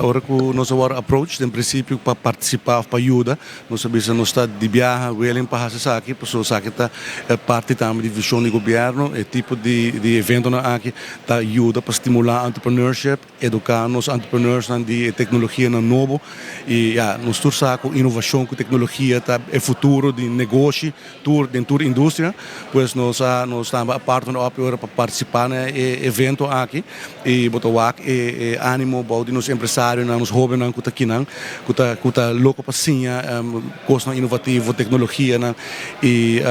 Ora ku nos a wòrdu approach den prinsipio pa partisipá òf pa yuda, nos a bisa nos ta di biaha willing pa hasi esaki, pasobra esaki ta parti tambe di vishon di gobièrnu. E tipo di di eventonan aki ta yuda pa stimulá entrepreneurship, eduká nos entrepreneursnan di e teknologianan nobo i ya, nos tur sa ku inovashon ku teknologia ta e futuro di negoshi tur den tur industria. Pues nos a nos tambe a partner op e ora pa partisipá na e evento aki. I bo ta wak e e animo bou di nos empresarionan, nos hobennan ku ta kinan, ku ta ku ta loko pa siña kosnan inovativo, teknologianan. I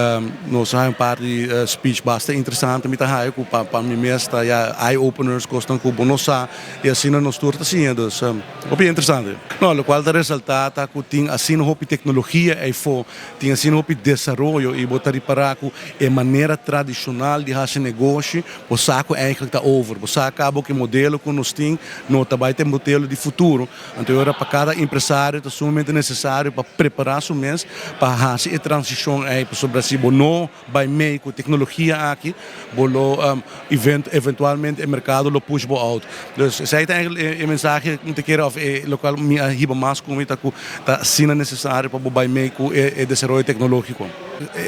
nos a haña un par di speech basta interesante mi ta haña ku pa pa mi mes ta ya eye openers, kosnan ku bo no sa i asina nos tur ta siña. Dus hopi interesante. No, lokual ta resaltá ta ku tin asina hopi teknologia eifó, tin asina hopi desaroyo i bo ta ripará ku e manera tradishonal di hasi negoshi Bo sa ku eigenlijk ta over. Bo sa kabo ku e modelo ku nos tin no ta bai ta e modelo di futuro. Anto e ora pa kada empresario ta sumamente nesesario pa prepará su mes pa hasi e transishon ei. Pasobra si bo no bai mei ku teknologia aki, bo lo eventualmente e merkado lo push bo out. Dus esei ta eigenlijk e mensahe ku mi ta kere òf e lokual mi a hiba mas ku mi ta ku ta asina nesesario pa bo bai mei ku e desaroyo teknológiko.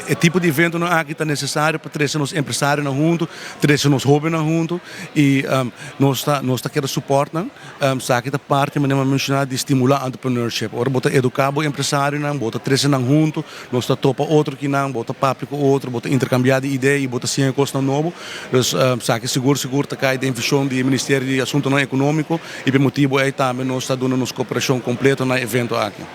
E tipo di eventonan aki ta nesesario pa trese nos empresarionan huntu, trese nos hobennan huntu i nos ta nos ta keda supòrt nan. Esaki ta parti manera mi a menshoná di stimulá entrepreneurship. Ora bo ta eduká bo empresarionan, bo ta trese nan huntu, nos ta topa otro kinan, bo ta papia ku otro, bo ta interkambiá di idea i bo ta siña kosnan nobo. Dus esaki sigur sigur ta kai den vishon di e Ministerio di Asuntunan Ekonómiko i pa e motibu ei tambe nos ta duna nos koperashon kompleto na e evento aki.